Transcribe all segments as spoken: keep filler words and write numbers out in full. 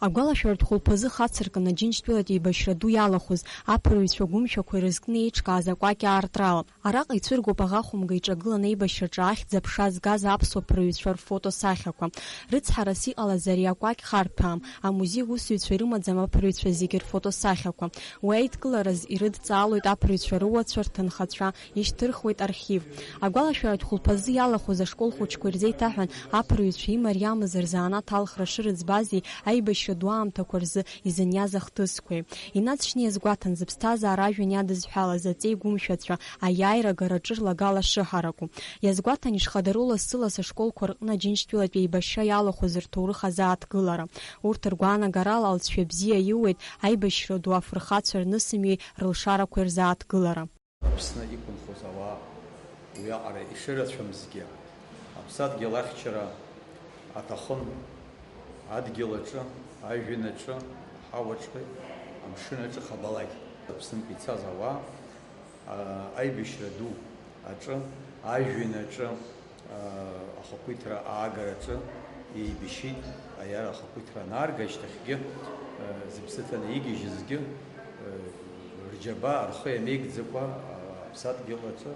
Агәалашәаратә хәылԥазы хацыркын Аџьынџьтәылатә еибашьра ду иалахәыз аԥырҩцәа гәымшәақәа ирызкны еиҿкааз акәакь аартра ала. Араҟа ицәыргоуп аӷа хәымга иҿагыланы аибашьраҿы ахьӡ-аԥша згаз аԥсуа ԥырҩцәа рфотосахьақәа. Рыцҳарас иҟалаз ари акәакь харҭәаам, амузеи усзуҩцәа ирымаӡам аԥырҩцәа зегьы рфотосахьақәа. Уи аидкылараз ирыдҵаалоит аԥырҩцәа руацәа, рҭынхацәа, ишьҭырхуеит архив. Агәалашәаратә хәылԥазы иалахәыз ашкол хәыҷқәа ирзеиҭаҳәан аԥырҩцәа имариамыз рзанааҭ алхра шырыӡбази аибашьра ду аамҭақәа рзы изыниаз ахҭысқәеи. Инаҵшьны иазгәаҭан зыԥсҭазаара ажәҩан иадызҳәалаз аҵеи гәымшәацәа аиааира агараҿы рлагала шыҳараку. Иазгәаҭан ишхадароу лассы-ласс ашколқәа рҟны Аџьынџьтәылатәи еибашьра иалахәыз рҭоурых азааҭгылара. Урҭ ргәаанагарала алҵшәа бзиа иуеит аибашьра ду афырхацәа рнысымҩеи рылшарақәеи рзааҭгылара. Аԥсны иқәынхоз ауаа уиаҟара ишырацәамзгьы, аԥсадгьыл ахьчара аҭахын, адгьыл аҿы, ажәҩан аҿы, аҳауаҿы, амшын аҿы хабалак. Аԥснынтә ицаз ауаа, аа, аибашьра ду аҿы, ажәҩан аҿы, ахақәиҭра аагараҿы еибашьит, аиара ахақәиҭра анаарга ашьҭахьгьы, зыԥсы ҭаны игьежьызгьы, рџьабаа рхы иамеигӡакәа, аԥсадгьыл аҿы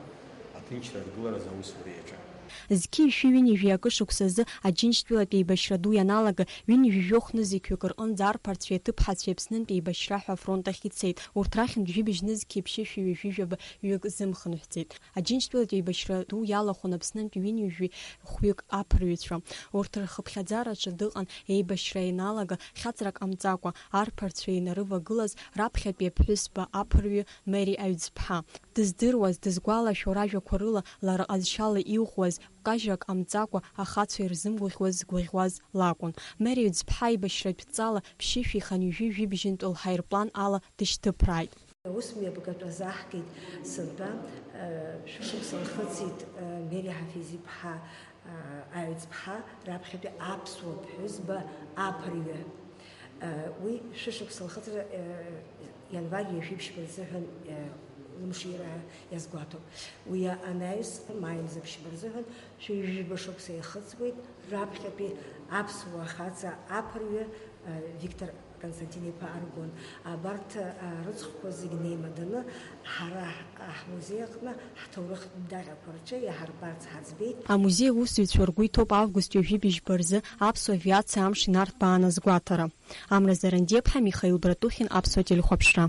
аҭынчра аргыларазы аусура иаҿын. Зқьи жәшәи ҩынҩажәи акы шықәсазы Аџьынџьтәылатә еибашьра ду ианалага, ҩынҩажәи жәохә нызқьҩык рҟынӡа арԥарцәеи аҭыԥҳацәеи Аԥснынтә еибашьра ҳәа афронт ахь ицеит. Урҭ рахьынтә жәибжь нызқьи ԥшьышәи ҩажәи жәаба ҩык зымхынҳәӡеит. Аџьынџьтәылатә еибашьра ду иалахәын Аԥснынтә ҩынҩажәи хәҩык аԥырҩцәа. Урҭ рхыԥхьаӡараҿы дыҟан еибашьра ианалага, хьаҵрак ҟамҵакәа, арԥарцәа инарывагылаз раԥхьатәи аԥҳәызба аԥырҩы Мери Аҩӡԥҳа. Дыздыруаз, дызгәалашәо ражәақәа рыла лара ҟазшьала иӷәӷәаз, кажьрак ҟамҵакәа ахацәа ирзымгәаӷьуаз згәаӷьуаз лакәын. Мери Аҩӡԥҳа аибашьратә ҵала ԥшьышәи хынҩажәи жәибжьынтә лҳаирплан ала дышьҭыԥрааит. Аус мҩаԥгатә азаҳгеит сынтәа, э, шәышықәса лхыҵит, э, Мери Ҳафиз-иԥҳа, э, Аҩӡԥҳа, раԥхьатәи аԥсуа ԥҳәызба аԥырҩы. Э, уи шәышықәса лхыҵра, э, ианвар ҩажәи ԥшьба рзыҳәан, э, лымшира иазгәаҭоуп. Уи анаҩс, маи мза ԥшьба рзыҳәан шәи жәба шықәса иахыҵуеит раԥхьатәи аԥсуа хаҵа аԥырҩы, э, Виктор Константин-иԥа Аргәын. Абарҭ, а, рыцхәқәа зегь неимаданы ҳара ҳ-, ҳмузеи аҟны ҳҭоурых даҟьақәа рҿы иаҳарбарц ҳаӡбеит. Амузеи аусзуҩцәа ргәы иҭоуп август ҩажәи быжьба рзы аԥсуа авиациа амш инарҭбааны азгәаҭара. Амра Зарандиаԥҳа, Михаил Братухин, Аԥсуа телехәаԥшра.